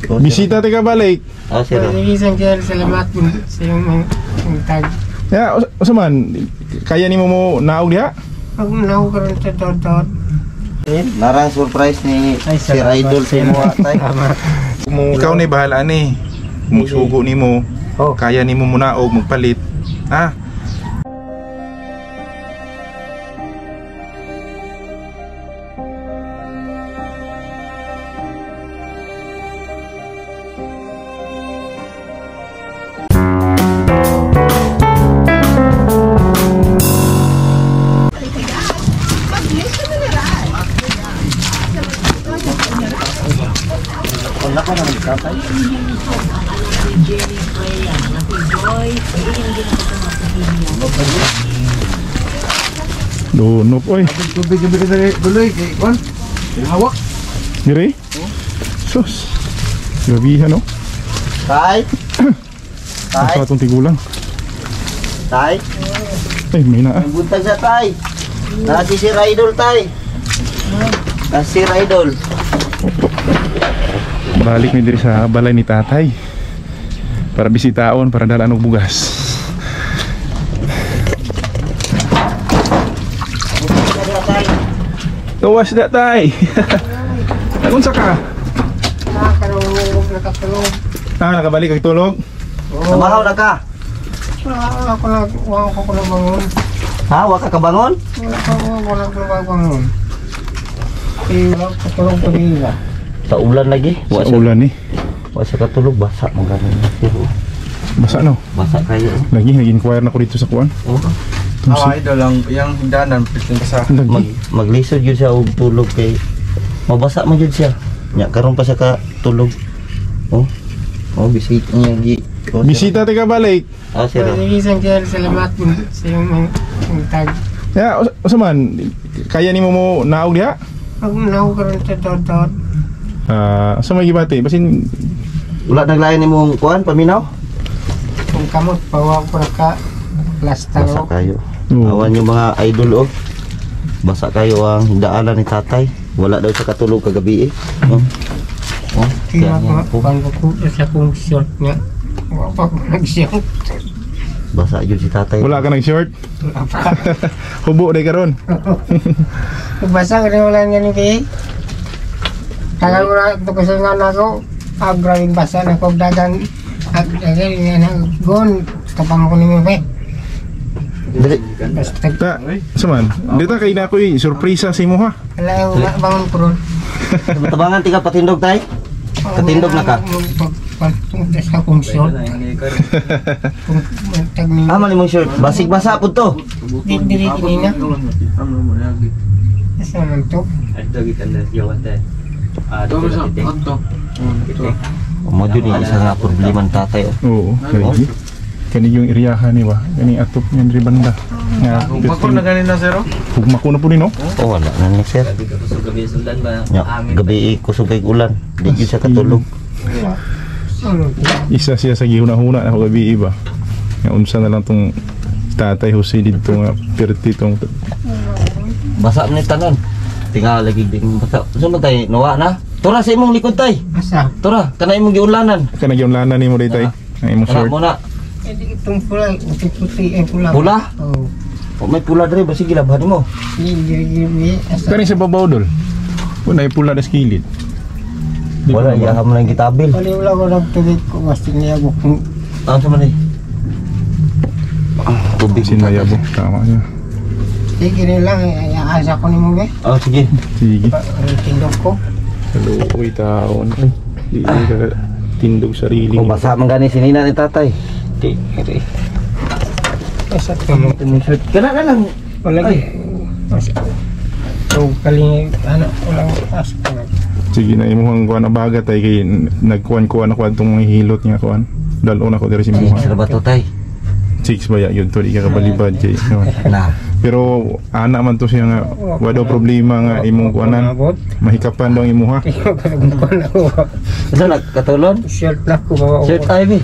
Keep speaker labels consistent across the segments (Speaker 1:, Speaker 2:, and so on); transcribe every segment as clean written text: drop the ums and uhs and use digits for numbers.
Speaker 1: Bisita te ka balik.
Speaker 2: Oh, sir.
Speaker 3: Sige, sir, salamat sa iyong tag.
Speaker 1: Ya, usa man kaya nimo mo naog diha?
Speaker 3: Pag naog karon sa taon.
Speaker 2: Narang surprise ni
Speaker 3: Ay,
Speaker 2: Sir
Speaker 3: salamat.
Speaker 2: Idol sa imo tay.
Speaker 3: Salamat.
Speaker 1: Ikaw ni bahala ni. Musugo nimo.
Speaker 3: Oh.
Speaker 1: Kaya nimo mo naog magpalit. Ha? Dunop oy.
Speaker 4: Tubig gabi ka dali duloy kay kon. Hawak.
Speaker 1: Dire? Sus. Grabihan no.
Speaker 2: Tay. Tay,
Speaker 1: Sa atong tigulang.
Speaker 2: tay.
Speaker 1: Ay, may na ah.
Speaker 2: Ang buntag sa tay. Na si Sir Idol tay. Na si Sir Idol.
Speaker 1: Balik mi diri sa balay ni tatay. Para bisitaon, para dalaan og bugas. Gawas na tay. Unsa ka?
Speaker 3: Nakakalog, nakatulog.
Speaker 1: Ah, nakabalik kag tulog.
Speaker 2: Namahaw na ka.
Speaker 3: Wala ako na, wala ko na bangon.
Speaker 2: Ha, wa ka kabangon?
Speaker 3: Wala ko, wala ko na bangon. Eh, wala ko tulog pag-iba.
Speaker 2: Sa ulan lagi. Wa
Speaker 1: Sa
Speaker 2: siya,
Speaker 1: ulan ni.
Speaker 2: wa siya katulog basa man gani sir.
Speaker 1: Basa no.
Speaker 2: Basa kayo.
Speaker 1: Lagi nag-inquire na ko dito sa kuan.
Speaker 2: Oh.
Speaker 1: Itong
Speaker 4: Ah, idol ang iyang hindanan pitin sa
Speaker 1: Lagi.
Speaker 2: Maglisod gyud siya og tulog kay mabasa man gyud siya. Nya karon pa siya ka tulog. Oh. Oh, bisita niya gi. Oh, sir.
Speaker 1: Bisita te ka balik.
Speaker 2: Ah, sir.
Speaker 3: Sige, sir, salamat sa iyong tag.
Speaker 1: Ya, usa man kaya nimo mo naog diha?
Speaker 3: Pag naog karon sa taon.
Speaker 1: Ah, sa may gibati basin
Speaker 2: Wala naglain nimong kuan paminaw?
Speaker 3: Kung kamot, pawa ko na ka. Plasta
Speaker 2: Basa
Speaker 3: ko.
Speaker 2: kayo.
Speaker 1: Oo.
Speaker 2: Awan yung mga idol oh. Basa kayo ang daanan ni tatay. Wala daw siya katulog kagabi eh. Oh. Oh,
Speaker 3: Kaya
Speaker 2: kaya niya
Speaker 3: ko,
Speaker 2: po.
Speaker 3: kung ko sa kong short nga. Wala pa ko nag-short.
Speaker 2: Basa yun si tatay.
Speaker 1: Wala ka nag short.
Speaker 3: Wala pa.
Speaker 1: Hubo day karon.
Speaker 3: Basa ka rin wala nga ni kay. Tagal ko na ito kasi nga na ako. Ah, grabing basa na ko dagan. Ag dagan nga na gon. Tapang ko ni mo pe.
Speaker 2: Dali.
Speaker 3: Basta
Speaker 1: Ta, sa man. Dito kay na ako'y surpresa sa imo ha.
Speaker 3: wala wala bangon ko ron.
Speaker 2: Tabangan tika patindog tay. Katindog na ka?
Speaker 3: Sa akong short. Kung tag ni
Speaker 2: Ah, mali mong shirt. Basig basa pud to.
Speaker 3: di diri kini na. Asa man to?
Speaker 2: Mo jud ni isa nga problema ni tatay oh.
Speaker 1: Oo, kani. Kani yung iriyahan ni ba? Kani atop niya diri banda. Nga,
Speaker 4: Bako na ganina sir. oh.
Speaker 1: Hugma ko na po ni no.
Speaker 2: Oh, wala na ni sir. Nya, gabi eh, kusog kay ulan. Di jud siya katulog.
Speaker 3: Ano to?
Speaker 1: Isa siya sa gihuna-huna na ako gabi iba. Nga unsa na lang tong tatay Jose dito nga perti tong
Speaker 2: Basa man ni tanan. Tinga lagi ding basa. Unsa man tay nawa na? Tura sa imong likod tay.
Speaker 3: Asa?
Speaker 2: Tura, kana imong giulanan.
Speaker 1: Kanang giunlanan nimo day tay. Ang imong
Speaker 2: Kana
Speaker 1: short.
Speaker 2: mo na.
Speaker 3: Eh, di itong pula, itong puti, eh pula.
Speaker 2: Pula?
Speaker 3: Oo.
Speaker 2: Oh, may pula dre basig gilabhan nimo.
Speaker 3: Di diri diri asa?
Speaker 1: Kani sa babaw dol. Wala pula das kilid. Di
Speaker 2: Wala
Speaker 1: ba?
Speaker 2: iya mo lang gitabil.
Speaker 3: Wala wala ko lang tubig ko basta niya ko kung
Speaker 2: Ah, sa man eh. Ah, tubig.
Speaker 1: Sinayabo. Tama siya.
Speaker 3: sige rin lang eh, asa ko ni mo be.
Speaker 2: Oh, sige.
Speaker 1: Sige.
Speaker 3: Ang tindog ko.
Speaker 1: Kaluoy taon. Ay, di ka tindog sarili.
Speaker 2: Oh, basa man gani sinina ni tatay.
Speaker 3: Di diri. Asa to mo?
Speaker 2: Imong shirt. Kana na lang.
Speaker 3: Wala
Speaker 2: Ay.
Speaker 3: gi. Asa. So kaling ano wala asa ko.
Speaker 1: Sige na imuhang kuan na bagat ay kay nagkuan-kuan ako atong mga hilot nga kuan. Dalo na ko diri si
Speaker 2: Six
Speaker 1: muha.
Speaker 2: ra ba to tay?
Speaker 1: Six ba ya yun to di ka kabalibad kay. No.
Speaker 2: Na.
Speaker 1: Pero ana man to siya nga wa daw problema nga imong kuanan.
Speaker 3: Abot.
Speaker 1: Mahikapan daw ang imuha.
Speaker 3: Ko na ko.
Speaker 2: Asa na katulon?
Speaker 3: Shirt na ko ba?
Speaker 2: Shirt Ivy.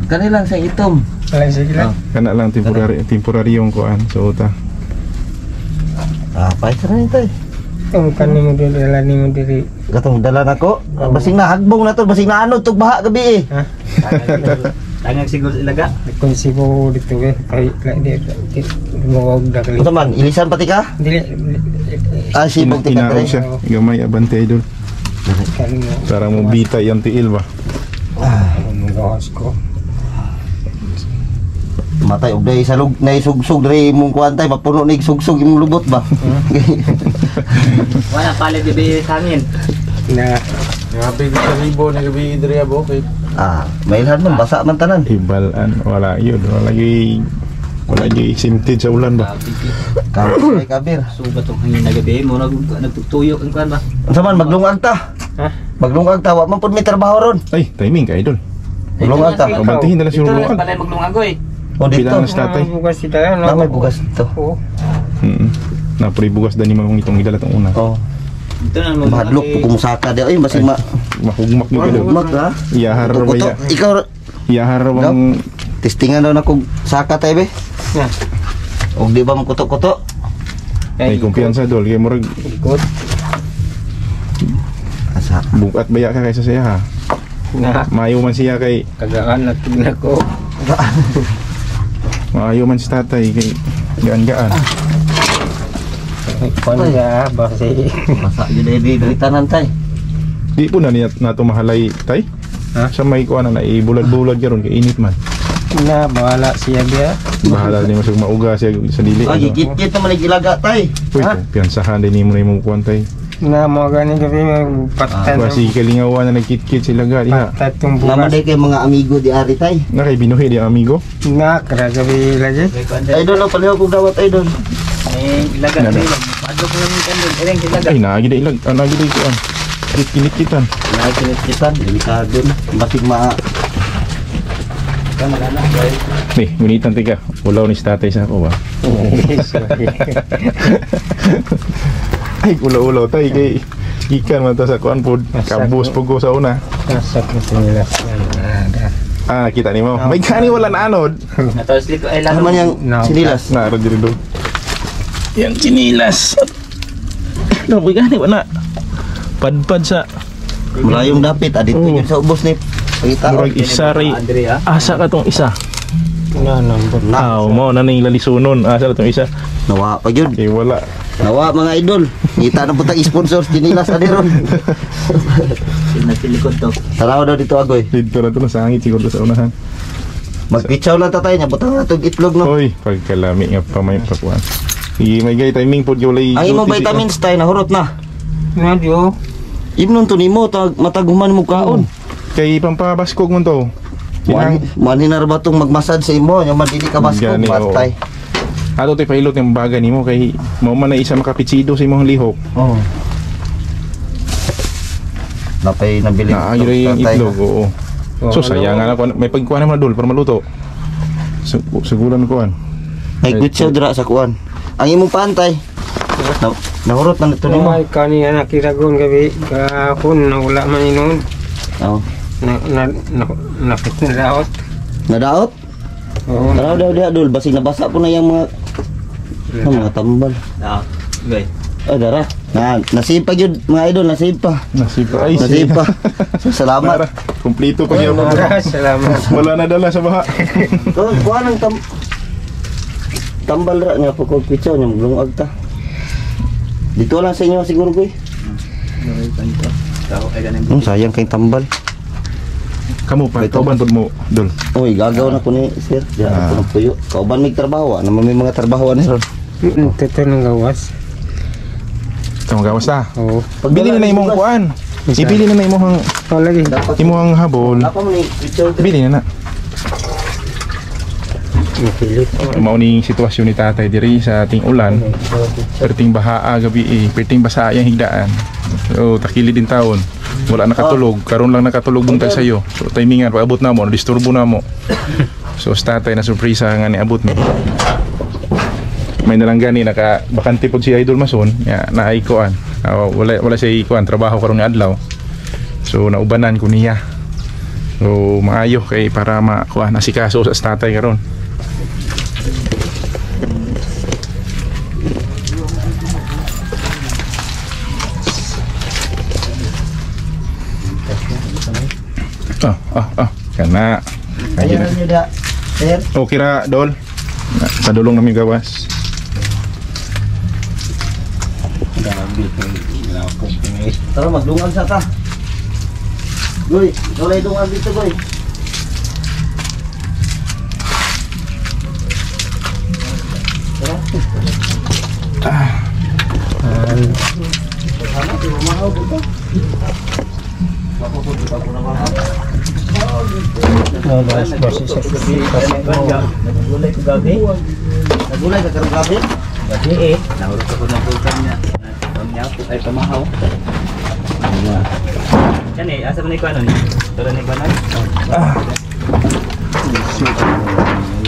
Speaker 2: Kani lang sa itom.
Speaker 3: Wala sige lang.
Speaker 1: Kana lang temporary temporary yung kuan so ta.
Speaker 2: Ah, pahit na ni tay.
Speaker 3: Ang kanin mo dili, dala nimo dili.
Speaker 2: Katong dala nako. Basing na hagbong na to, basing na anod tug baha gabi eh.
Speaker 3: Ha?
Speaker 5: Tangag siguro ilaga.
Speaker 3: Kung sibo dito eh. Kay di di mo og dagli.
Speaker 2: Unsa man, ilisan pati ka?
Speaker 3: Dili.
Speaker 2: Ah, sibog tika
Speaker 1: Inaog
Speaker 2: dre.
Speaker 1: siya. Gamay abante idol.
Speaker 3: Kanin mo.
Speaker 1: Para mo bita yung tiil ba.
Speaker 3: Ang gawas ko.
Speaker 2: Matay og day salug nay sugsug dre imong kuan tay mapuno nig sugsug imong lubot ba.
Speaker 5: Wala palit gabi sa hangin.
Speaker 3: Na
Speaker 4: Grabe sa libo na gabi diri abo kay
Speaker 2: Ah, mailhan man basa man tanan.
Speaker 1: Ibalan wala yun. Wala gyud wala gyud exempted sa ulan ba.
Speaker 2: Kabir kabir.
Speaker 5: Suba tong hangin na gabi mo nagtutuyok ang kuan ba.
Speaker 2: Unsa man maglungag ta?
Speaker 3: Ha?
Speaker 2: Maglungag ta wa man pud may trabaho ron.
Speaker 1: Ay, timing ka idol.
Speaker 2: Maglungag ta.
Speaker 1: Kabantihin na lang siguro
Speaker 5: Dito
Speaker 1: lungan.
Speaker 5: balay maglungagoy.
Speaker 2: O dito.
Speaker 1: Bilang na si tatay.
Speaker 3: Bugas sila no.
Speaker 2: Na may bugas dito.
Speaker 3: Oo.
Speaker 1: Napuri bugas dani mo itong gidala tong una.
Speaker 2: Oh,
Speaker 5: Dito na maglungag.
Speaker 2: mahadlok po kumusaka di ay basing ma
Speaker 1: Mahugmak mo idol.
Speaker 2: Mahugmak ha.
Speaker 1: Iyahar ra ba
Speaker 2: Kuto,
Speaker 1: ya?
Speaker 2: ikaw
Speaker 1: Iyahar ra bang
Speaker 2: testingan daw na kog saka tay be.
Speaker 3: Na.
Speaker 2: Og di ba mo kuto-kuto?
Speaker 1: ay kumpiyansa dol kay murag
Speaker 3: Ikot.
Speaker 2: Asa.
Speaker 1: bukat baya ka kaysa siya ha.
Speaker 3: Na.
Speaker 1: Maayo man siya kay
Speaker 3: Kagaan na tignan ko.
Speaker 1: maayo man si tatay kay gaan-gaan.
Speaker 3: Kuan ya basi.
Speaker 2: Basa gyud ay di diri tanan tay.
Speaker 1: Di po na niya nato mahalay tay.
Speaker 3: Ha?
Speaker 1: Sa may kuan na ibulad-bulad karon kay init man.
Speaker 3: Na bahala siya biya.
Speaker 1: Bahala ni mo sa mauga siya sa dili.
Speaker 2: Ay,
Speaker 1: Ano.
Speaker 2: gikit-kit naman ang ilaga tay.
Speaker 1: Uy, kumpiyansahan din nimo na imong kuan tay.
Speaker 3: Na mo gani gabi patan.
Speaker 1: Kasi kalingawan na nagkitkit sila ga diha.
Speaker 3: Patatong
Speaker 2: Naman
Speaker 3: bugas.
Speaker 2: day kay mga amigo di ari tay.
Speaker 1: Na kay binuhi di ang amigo.
Speaker 3: Na kara gabi lagi.
Speaker 2: Idol, oh, palihog kog dawat idol.
Speaker 5: May ilaga
Speaker 1: Nana.
Speaker 5: dili. Mahadlok lang yung kandol. Ireng ilaga.
Speaker 1: Ay naagi da ilag, ah, naagi da kuan. Kitkit-kitan.
Speaker 2: Nakikitan, delikado na. Basig ma
Speaker 5: Wala na.
Speaker 1: Ni, gunitan tika. Ulaw ni si tatay sa ako ba. Ay, ulaw-ulaw tay kay gikan man ta sa kuan pod. Kabus pud ko sa una.
Speaker 3: Nasa ko sinilas.
Speaker 1: Ah, nakita nimo. May gani wala na anod.
Speaker 5: Nato slip ay
Speaker 2: Ano
Speaker 5: lalo.
Speaker 2: man yang
Speaker 3: No.
Speaker 2: sinilas?
Speaker 1: Na diri do. Yang chinilas. No, may gani wala. Padpad sa
Speaker 2: Malayong dapit, ah, dito
Speaker 1: Oo.
Speaker 2: yun sa ubos ni Pangitao.
Speaker 1: murag isa ray.
Speaker 5: Andrea.
Speaker 1: Asa ka tong isa?
Speaker 3: Na number.
Speaker 2: Na,
Speaker 1: Aw, mo na ning lalisunon. Asa ka tong isa?
Speaker 2: nawa pa yun.
Speaker 1: Kay wala.
Speaker 2: Nawa mga idol. Ngita na putang sponsor, sinilas ani ron.
Speaker 5: Sinasilikod to.
Speaker 2: Taraw daw dito agoy.
Speaker 1: Dito na to nasangit siguro sa unahan.
Speaker 2: Magpitsaw lang tatay niya, butang na itong itlog no.
Speaker 1: Oy, pagkalami nga pa may pakuan. Sige, may gay timing pod yung walay
Speaker 2: Ang imong
Speaker 1: duty si-
Speaker 2: vitamins tay nahurot na.
Speaker 3: Na dio.
Speaker 2: Imnon to nimo tag mataguman mo kaon.
Speaker 1: Kay pampabaskog man to. Kinang
Speaker 2: Mani na ra ba tong magmasad sa imo, nya madili ka baskog
Speaker 1: Gani, oo.
Speaker 2: patay.
Speaker 1: Ato tay pailot yung baga nimo kay mao man na isa makapitsido sa imong lihok.
Speaker 2: Oo. Napay nabili.
Speaker 1: Naagi ra yung
Speaker 2: tatay.
Speaker 1: itlog, oo. So sayang nga na kuan, may pagkuan naman dol para maluto. Sugulan kuan.
Speaker 2: Ay gutsaw dira sa kuan. Ang imong pantay. Na, nahurot na nito nimo.
Speaker 3: Ay kani na kiragon gabi gahapon na wala man inon.
Speaker 2: Oo.
Speaker 3: Na na na na na daot.
Speaker 2: Nadaot?
Speaker 3: Oo.
Speaker 2: Taraw daw diha dol, basig nabasa po na yung mga ang mga tambal.
Speaker 5: Ah, gay.
Speaker 2: Ay dara. Na nasipag yun mga idol, nasipa.
Speaker 1: Nasipa ay
Speaker 2: Nasipa. So, salamat.
Speaker 1: Nara, kumpleto pa gyud.
Speaker 3: Salamat.
Speaker 1: Wala na dala sa baha.
Speaker 2: Ko kuan ang tambal ra nga po kog pitsaw nya maglungag ta. Dito lang sa inyo siguro koy.
Speaker 5: Tao ay ganin.
Speaker 2: Sayang kay tambal.
Speaker 1: Kamu pa, kauban pud mo dol.
Speaker 2: Uy, gagaw na ko ni sir. Diya ako ng puyo. Kauban mig trabaho, ah. Naman may mga trabaho ni ron.
Speaker 3: Totoo ng gawas.
Speaker 1: Tama gawas ta.
Speaker 3: Oo.
Speaker 1: Bili na na imong kuan. Ibili na na imong
Speaker 3: Oh, lagi.
Speaker 2: Dapat
Speaker 1: imong habol.
Speaker 2: Apa man ni pitsaw.
Speaker 1: Bili na na.
Speaker 3: Mapilit.
Speaker 1: Mao ning sitwasyon ni tatay diri sa ating ulan. Perting bahaa gabi eh, perting basa ang higdaan. So takili din taon. Wala nakatulog, karon lang nakatulog buntag sayo. So timingan paabot na mo, disturbo na mo. So sa tatay na surpresa nga niabot mi. May nalang gani naka bakante pod si Idol Mason, ya naay kuan. Ah, wala wala siya kuan trabaho karon nga adlaw. So naubanan ko niya. So maayo kay para makuan asikaso sa tatay karon. Ah. Kana.
Speaker 2: Kaya nyo da, sir.
Speaker 1: Okay ra, Dol. Sa dulong namin gawas.
Speaker 2: Tara, magdungan sa ta. Goy, walay dungan dito, goy. Tara.
Speaker 5: Nagulay ko gabi.
Speaker 2: Nagulay ka karong gabi?
Speaker 5: Gabi eh. Nahulog ako ng bulkan niya. Niya po ay pamahaw. Yan eh, asa man ikaw ano ni? Tara ni kuano.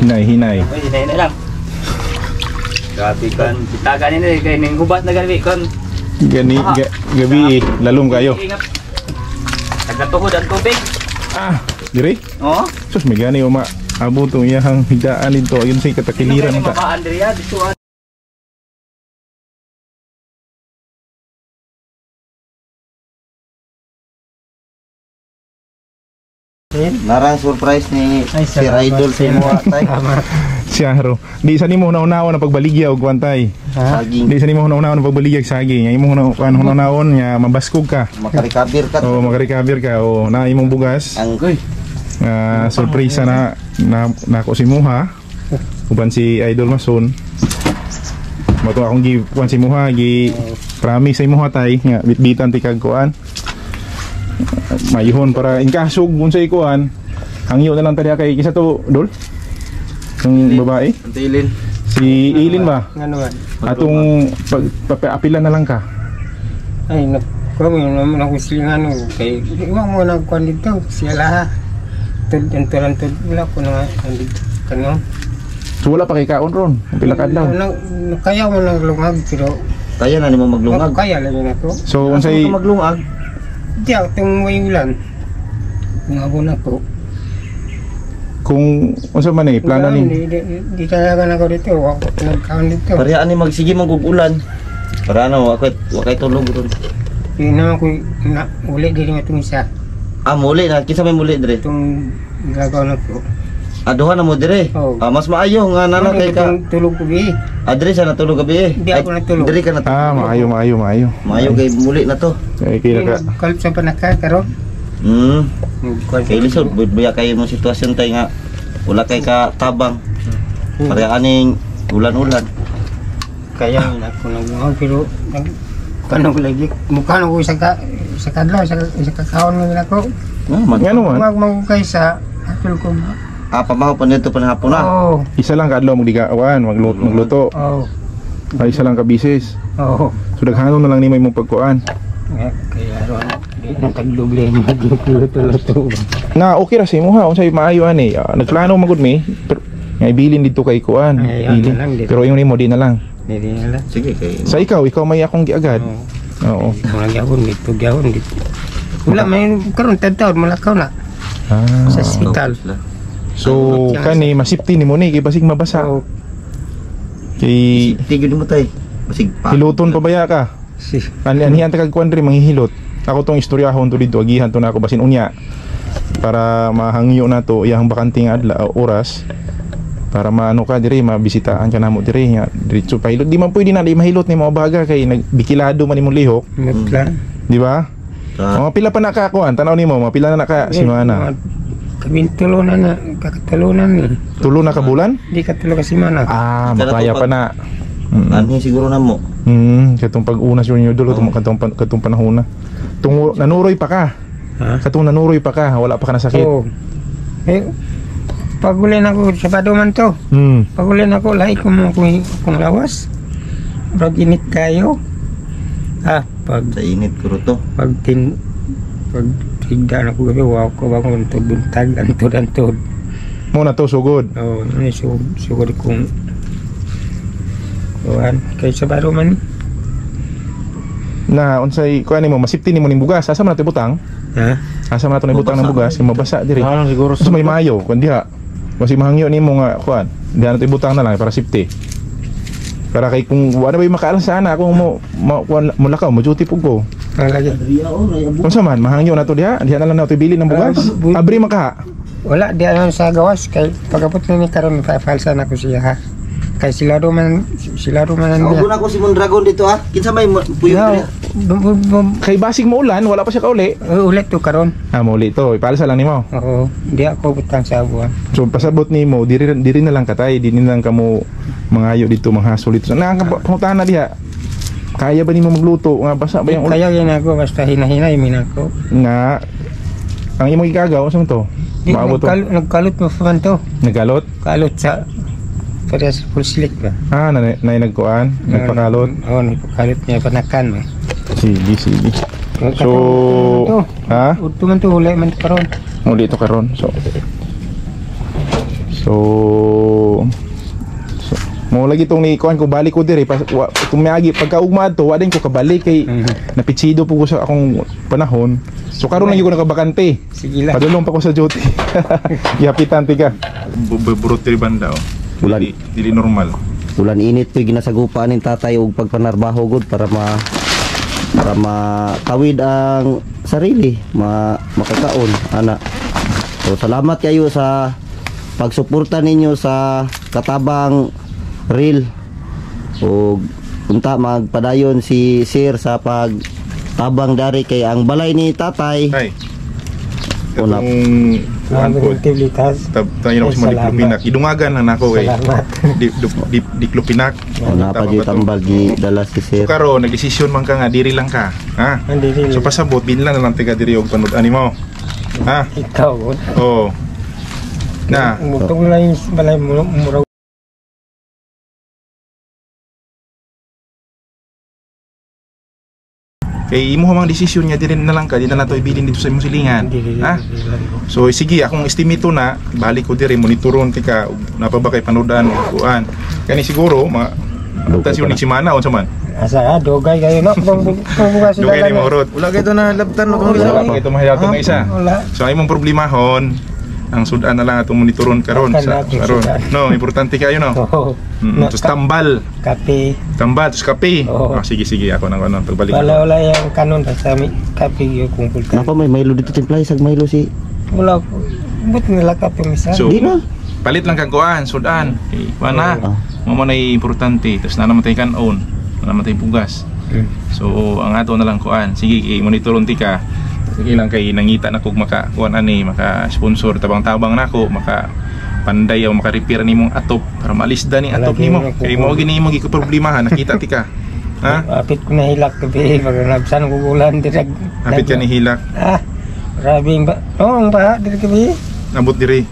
Speaker 1: Hinay, hinay.
Speaker 5: Oy, hinay na lang. Gabi kan, bitaga ni kay ning hubas na gabi kon.
Speaker 1: Gani gabi eh, lalom kayo.
Speaker 5: Tagatuhod ang tubig.
Speaker 1: Ah, dire.
Speaker 5: Oo.
Speaker 1: Sus, may gani uma abot tong iyahang higdaan dito. Ayun say katakiliran ta.
Speaker 5: Mabaan diri ah, dito ah.
Speaker 2: Narang surprise ni
Speaker 3: Ay,
Speaker 2: Sir
Speaker 3: salamat.
Speaker 2: Idol sa imo atay.
Speaker 1: Siya ro. Di sa nimo hunaw-hunaon ang pagbaligya og kwantay.
Speaker 2: Saging.
Speaker 1: Di sa nimo hunaw-hunaon ang pagbaligya og saging. Ang imong hunaw-hunaon nga mabaskog ka.
Speaker 2: Makarecover ka.
Speaker 1: O makarecover ka o na imong bugas.
Speaker 2: Ang goy.
Speaker 1: Nga surpresa na na nako si Muha. Uban si Idol Mason. Mato akong gi kuan si Muha gi promise sa imuha tay nga bitbitan ti kag kuan. Mayuhon para in kaso unsay kuan. Hangyo na lang tadi kay kisa to dol. Yung babae.
Speaker 4: Antilin.
Speaker 1: Si Ilin ba?
Speaker 3: Nga naman.
Speaker 1: Atong pagpapaapilan na lang ka.
Speaker 3: Ay, nagkuha mo naman ako silingan. Kay, iwa mo nagkuha dito. Siya laha. Tud, anturan tud. Wala ko na nga. Nandito. Kano?
Speaker 1: So wala pa kay kaon ron. Ang pila ka adlaw.
Speaker 3: Kaya mo naglungag pero
Speaker 2: Kaya na nimo maglungag.
Speaker 3: Kaya lang yun ako.
Speaker 1: So unsay
Speaker 2: Asa mo ka maglungag?
Speaker 3: Di ako itong may ulan. Lungag na ako.
Speaker 1: Kung unsa man eh plano
Speaker 3: Wala,
Speaker 1: ni
Speaker 3: Di talaga na ako dito. Wala ko nagkaon dito.
Speaker 2: Pareha ani magsige magugulan. Para ano, wa kay tulog ron.
Speaker 3: Di naman ko na, uli diri nga itong isa.
Speaker 2: Ah, muli na kinsa may muli dire?
Speaker 3: Itong gagaw na ko.
Speaker 2: Ah, duha na mo dire.
Speaker 3: Oo.
Speaker 2: Ah, mas maayo nga nana kay ka.
Speaker 3: Itong tulog ko bi.
Speaker 2: Ah, dire sa natulog gabi eh.
Speaker 3: Hindi ako natulog.
Speaker 2: Dire ka natulog.
Speaker 1: Ah, maayo maayo maayo.
Speaker 2: Maayo kay muli na to.
Speaker 1: Kay kay naka
Speaker 3: Kalp sa panaka karon.
Speaker 2: Kay lisod buya kay mo sitwasyon tay nga wala kay ka tabang. Pareha aning ulan-ulan.
Speaker 3: Kaya ako naglungag pero nag kanong lagi mukha na ko sa kadlaw sa kakaon nga nako.
Speaker 2: Ah, man.
Speaker 1: Ngano man?
Speaker 3: Mag mo kay sa apil ko.
Speaker 2: Ah, pamahaw pa nito panahapon na.
Speaker 3: Oo.
Speaker 1: Isa lang ka adlaw magdigawan, magluto.
Speaker 3: Oo.
Speaker 1: Ay, isa lang ka bisis.
Speaker 3: Oo.
Speaker 1: So daghanon na lang nimo imong pagkuan.
Speaker 3: Kaya ron di na tagdoble magluto-luto.
Speaker 1: Na okay ra sa imo ha, unsay maayo ani. Ah, nagplano magud mi pero nga ibilin dito kay kuan.
Speaker 3: Ay, ayaw
Speaker 1: Bilin.
Speaker 3: na lang dito.
Speaker 1: Pero yung nimo di na lang.
Speaker 3: Di na lang.
Speaker 2: Sige kay.
Speaker 1: Sa ikaw may akong giagad.
Speaker 3: Oo.
Speaker 1: Oo.
Speaker 3: Mga gyapon dito gyapon dito. Wala may karon tadtaw malakaw na
Speaker 1: Ah.
Speaker 3: sa hospital.
Speaker 1: So kani masipti nimo ni kay basig mabasa.
Speaker 3: Oo.
Speaker 1: Kay
Speaker 2: Tigil mo tay. Basig pa.
Speaker 1: hiluton pa baya ka.
Speaker 3: Si
Speaker 1: Anihan ta kag kuan diri manghihilot. Ako tong istoryahon to dito agihan to na ako basin unya para mahangyo na to iyang bakante nga adla oras para maano ka diri mabisitaan ka namo diri nga diretso pahilot di man pwede na di mahilot ni mga baga kay nagbikilado man imong lihok,
Speaker 3: nagplan.
Speaker 1: di ba?
Speaker 2: Sa
Speaker 1: Mga pila pa na ka kuan tanaw nimo mga pila na naka simana.
Speaker 3: Kabintulo na kakatulunan ni.
Speaker 1: Tulo na ka bulan?
Speaker 3: Di katulo ka simana.
Speaker 1: Ah, makaya pa na.
Speaker 2: Anhi siguro na mo.
Speaker 1: Katong pag-una siguro niyo dulo katong panahon na. Tungo nanuroy pa ka.
Speaker 3: Ha?
Speaker 1: Katong nanuroy pa ka, wala pa ka nasakit.
Speaker 3: Oo. Eh, pagulin ako, Sabado man to. Pagulin ako, lahi ko mo kung lawas. Pag init kayo. Ah, pag
Speaker 2: Sa init ko to.
Speaker 3: pag tin pag tigda na ko gabi, wow ko ba kung buntag, antod antod.
Speaker 1: Mo na to sugod.
Speaker 3: Oo, oh, ano sugod kong kuan kay Sabado man.
Speaker 1: Na unsay kuan nimo masipti nimo ning bugas, asa man nato ibutang?
Speaker 3: Ha?
Speaker 1: Asa man nato ni butang ng bugas, kay mabasa diri.
Speaker 4: Ano siguro
Speaker 1: Sa may mayo, kun diha. Kasi mahangyo nimo nga kuan. Diha nato ibutang na lang para safety. Para kay kung wala ba yung makaalam sana kung mo kuan mulakaw, mo duty pug ko.
Speaker 3: Ang lagi.
Speaker 1: Unsa man mahangyo na to diha? Diha na lang nato ibili ng bugas. Abri man ka.
Speaker 3: Wala di ano sa gawas kay pagabot ni karon falsa na ko siya ha. Kay sila do man
Speaker 2: Ako
Speaker 3: niya.
Speaker 2: na ko si Mondragon dito ha. Kinsa may puyo
Speaker 3: No,
Speaker 2: diri?
Speaker 1: Kay basig mo ulan, wala pa siya kauli.
Speaker 3: Ulit to karon.
Speaker 1: Ah, muli to. Ipalsa lang nimo.
Speaker 3: Oo, di ako butang sa buwan.
Speaker 1: So pasabot nimo, diri diri na lang katay, diri na lang kamo mangayo dito, manghasol dito. Na ang pangutahan na diha. Kaya ba nimo magluto? Nga basa ba yung ulan?
Speaker 3: Kaya yun ako basta hinahinay min ako.
Speaker 1: Nga ang imong igagaw unsa man to?
Speaker 3: Di,
Speaker 1: Maabot to.
Speaker 3: nagkalot mo pa man to.
Speaker 1: Nagalot?
Speaker 3: Kalot sa para sa full slick ba?
Speaker 1: Ah, na na nagkuan, nagpakalot.
Speaker 3: Oo, nagpakalot niya panakan mo.
Speaker 1: Sige, sige. So, ha?
Speaker 3: Udto man to huli man to karon.
Speaker 1: Muli ito karon. So, so, so mo lagi tong ni kuan ko balik ko diri pas wa, tumiagi pagkaugma to wa din ko kabalik kay napitsido po ko sa akong panahon. So karon lang gyud ko nakabakante.
Speaker 3: Sige lang.
Speaker 1: Padulong pa ko sa duty. Gihapitan ti ka. Burot diri banda oh.
Speaker 2: Ulan.
Speaker 1: Dili, dili normal.
Speaker 2: Ulan init po ginasagupa ning tatay og pagpanarbaho gud para ma para matawid ang sarili, ma makakaon ana. So salamat kayo sa pagsuporta ninyo sa Katabang Real. Og unta magpadayon si Sir sa pagtabang dari kay ang balay ni tatay.
Speaker 1: Tay.
Speaker 2: Una.
Speaker 1: Katong kuan
Speaker 3: Ang
Speaker 1: ko.
Speaker 3: aktivitas.
Speaker 1: Tayo na ko sa mga
Speaker 3: Salamat.
Speaker 1: diklopinak. Idungagan lang nako kay
Speaker 3: Salamat.
Speaker 1: di, di, di, diklopinak.
Speaker 2: Una pa
Speaker 1: Tama
Speaker 2: gyud
Speaker 1: ba to?
Speaker 2: tambal gidala si
Speaker 1: So
Speaker 2: Sir.
Speaker 1: karon nagdesisyon man ka nga diri lang ka. Ha?
Speaker 3: Hindi rin.
Speaker 1: So pasabot binlan na lang tiga diri og panud ani mo. Ha?
Speaker 3: Ikaw.
Speaker 1: Oo. Na.
Speaker 3: Mutong lang yung balay mo mura.
Speaker 1: Kay imo mang desisyon nga diri na lang ka, di na lang to ibilin dito sa imong silingan.
Speaker 3: Hindi rin.
Speaker 1: Ha? So sige, akong estimate na balik ko diri monitoron ti ka ug napa ba kay panudan ug kuan. Kani siguro ma
Speaker 2: Dugay
Speaker 1: tas
Speaker 2: pa
Speaker 1: yun
Speaker 2: na.
Speaker 1: simana unsa man.
Speaker 3: Asa ah, dugay kayo no. Kung bukas
Speaker 1: Dugay ni mo rot.
Speaker 4: Wala kayo na labtan no kung
Speaker 1: Wala
Speaker 4: isa.
Speaker 1: pa kay tumahayatong nga isa.
Speaker 3: Wala.
Speaker 1: So ay mong problemahon ang sudan na lang atong monitoron karon sa
Speaker 3: Akan na,
Speaker 1: karon.
Speaker 3: sudan.
Speaker 1: No, importante kayo no.
Speaker 3: Oo.
Speaker 1: Tapos tambal,
Speaker 3: Kape.
Speaker 1: tambal tapos kape.
Speaker 3: Oo.
Speaker 1: Ah, sige sige ako nang ano pagbalik.
Speaker 3: Wala wala yung kanon basta may kape yung kumpul ka.
Speaker 2: Napa may Milo dito timplay sag Milo si.
Speaker 3: Wala. But nila kape misa.
Speaker 1: So,
Speaker 2: Di na.
Speaker 1: Palit lang kag kuan, sudan. Eh, kuan na.
Speaker 2: Oo.
Speaker 1: Mo mo na importante. Tapos na naman tayo kanon, na naman tayo bugas. So ang ato na lang kuan. Sige, kay monitoron ti ka. Sige lang kay nangita na kog maka kuan ani, maka sponsor tabang-tabang nako, maka panday o maka-repair nimong atop para maalisda ni atop
Speaker 3: Wala
Speaker 1: nimo.
Speaker 3: gyud
Speaker 1: Kay mo gini mo problema nakita ti ka. Ha?
Speaker 3: Apit ko na hilak kape pag nabsan ko ulan dirag.
Speaker 1: Apit ka ni hilak.
Speaker 3: Ah. Grabe ba? Oo, ang baha diri kape.
Speaker 1: Nabot diri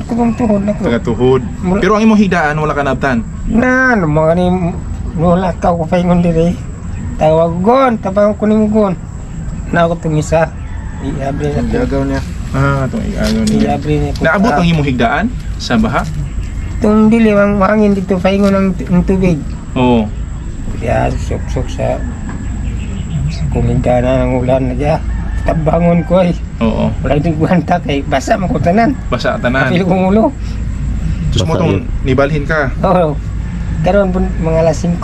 Speaker 3: Kung tuhod na ko.
Speaker 1: taga tuhod. Pero ang imong higdaan wala ka naabtan.
Speaker 3: Na, no, mga ni nula ka ko paingon diri. Tawag gon, tabang ko ning gon. Na ako tumisa. Iabri na ko.
Speaker 4: Gagaw niya.
Speaker 1: Ah, itong igago niya.
Speaker 3: Iabri na ko.
Speaker 1: Naabot ang imong higdaan sa baha?
Speaker 3: Itong dili ang hangin dito paingon ang tubig.
Speaker 1: Oo.
Speaker 3: Kaya sok-sok sa kumigda na ng ulan na diya. Tabangon ko ay.
Speaker 1: Oo.
Speaker 3: Wala itong guhanta kay basa man ko tanan.
Speaker 1: Basa tanan.
Speaker 3: Apil kong ulo.
Speaker 1: Tapos mo
Speaker 2: Basa
Speaker 1: tong
Speaker 2: yun.
Speaker 1: nibalhin ka.
Speaker 3: Oo. Karon pun mga alas 5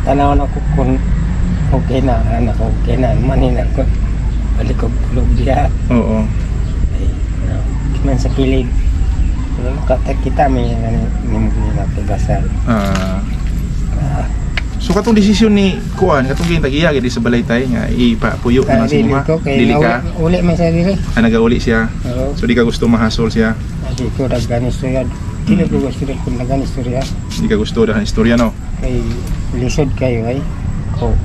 Speaker 3: tanaw na ko kung okay na anak ko okay na manin ako balik ko tulog diha
Speaker 1: Oo.
Speaker 3: ay no, man sa kilid pero kata kita may ano ni na kay basa.
Speaker 1: Ah.
Speaker 3: Ah,
Speaker 1: So katong desisyon ni Kuan, katong gayong tag-iya di sa balaytay nga ipapuyo na
Speaker 3: ah,
Speaker 1: si
Speaker 3: dili
Speaker 1: Mama.
Speaker 3: ko kay
Speaker 1: Dili ka.
Speaker 3: uli man sa dili.
Speaker 1: Ah, nagauli siya.
Speaker 3: Oo.
Speaker 1: So di ka gusto mahasol siya.
Speaker 3: Di ko daghan istorya. Dili ko gusto kung daghan istorya
Speaker 1: Di ka gusto dahil istorya no.
Speaker 3: kay lisod kayo ay ko.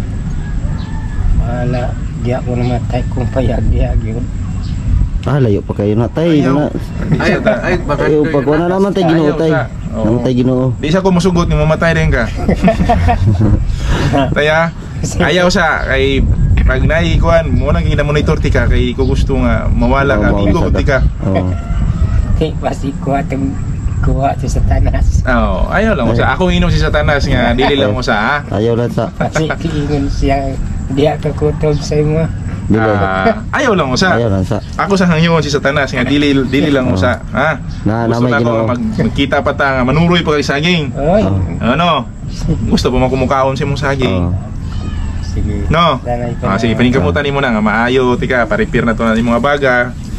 Speaker 3: Wala di ako namatay kung payag diha gyud.
Speaker 2: Ah, layo pa kayo na tay.
Speaker 1: Ayaw.
Speaker 2: Na.
Speaker 4: Ay, ay, baka
Speaker 2: Ayaw pag wala naman tay Ginoo
Speaker 1: Ayaw
Speaker 2: tay.
Speaker 1: sa- Oo.
Speaker 2: Naman tay Ginoo.
Speaker 1: Di sa ko musugot ni mamatay din ka. Taya, ayaw sa kay pag nai kuan mo nang gina-monitor ti ka kay ko gusto nga mawala ka,
Speaker 2: Oo,
Speaker 1: bigo
Speaker 2: mawala
Speaker 1: ti ka.
Speaker 2: Oo.
Speaker 3: Kay basi kuha tong kuha to sa tanas.
Speaker 1: Oo, ayaw lang mo sa ako inom si Satanas nga dili lang mo sa ha.
Speaker 2: Ayaw lang sa
Speaker 3: Basi kiingon siya diha ka kutob sa imo.
Speaker 2: dili.
Speaker 1: Ah, ayaw lang mo sa.
Speaker 2: Ayaw lang sa.
Speaker 1: Ako sa hangyon si Satanas nga dili dili lang mo sa ha.
Speaker 2: Na
Speaker 1: Gusto
Speaker 2: na may
Speaker 1: na ako
Speaker 2: Ginoo.
Speaker 1: magkita pa ta nga manuroy pa kay saging.
Speaker 3: Oy.
Speaker 2: Oo.
Speaker 1: Ano? Gusto pa man kumukaon sa imong saging.
Speaker 2: Oo.
Speaker 3: Sige.
Speaker 1: No.
Speaker 3: Sanay pa
Speaker 1: Ah,
Speaker 3: na.
Speaker 1: sige, paningkamutan nimo na nga maayo tika pa-repair na to na imong mga baga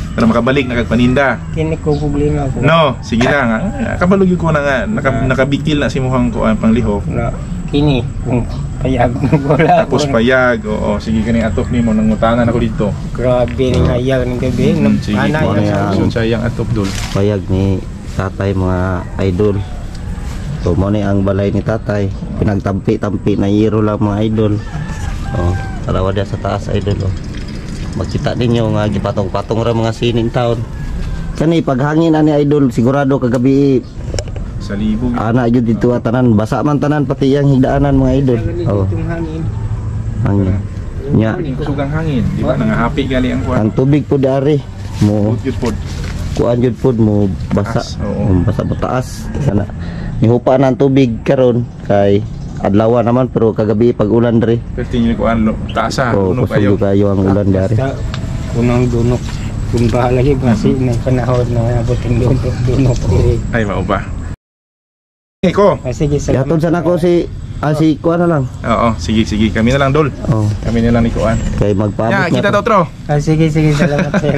Speaker 1: para makabalik na kag paninda.
Speaker 3: Kini ko problema ko.
Speaker 1: No, sige lang. Ah, kabalo gyud ko na nga nakabikil na si muhang kuan panglihok.
Speaker 3: Na, kini kung payag wala.
Speaker 1: Tapos payag, oo, sige kaning atop nimo nangutana na ko dito.
Speaker 3: Grabe ning hayag ning gabi.
Speaker 1: Sige,
Speaker 3: Ana
Speaker 2: mo na
Speaker 3: yan.
Speaker 2: yan.
Speaker 1: Sun sa iyang atop dol.
Speaker 2: Payag ni tatay, mga idol. So mo ni ang balay ni tatay. Pinagtampi-tampi na yero lang, mga idol. Oh, tarawa diya sa taas, idol, oh. Makita ninyo nga gipatong-patong ra mga sining taon. Kani paghangin ani, idol, sigurado kagabi
Speaker 1: Sa libo.
Speaker 2: ana gyud dito ah, tanan basa man tanan pati yang higdaanan, mga idol. Oh,
Speaker 3: Itong hangin.
Speaker 2: hangin. Nya,
Speaker 1: Kusog ang hangin, di ba? Nangahapi gali ang kuan.
Speaker 2: ang tubig po dari mo
Speaker 1: Good pod.
Speaker 2: kuan jud pod mo basa.
Speaker 1: Taas, oo.
Speaker 2: Basa mo taas sana nihupa na ang tubig karon kay adlaw naman pero kagabi pag ulan diri.
Speaker 1: Pwede niyo kuan taasa,
Speaker 2: O
Speaker 1: uno
Speaker 2: kusog
Speaker 1: kayo.
Speaker 2: jud kayo ang ulan dari.
Speaker 3: Basta kunang dunok. Kung bahala lagi basi ng panahon na abutin dunok dunok diri.
Speaker 1: Ay, mao ba? Eko.
Speaker 3: Ah, sige, salamat.
Speaker 2: Yatod sa nako si ah, si kuan na lang.
Speaker 1: Oo, sige, sige. Kami na lang, Dol.
Speaker 2: Oh,
Speaker 1: Kami na lang ni Kuan.
Speaker 2: kay magpaabot
Speaker 1: Ya,
Speaker 2: na
Speaker 1: kita
Speaker 2: to.
Speaker 1: to, tro.
Speaker 3: Ah, sige, sige, salamat, sir.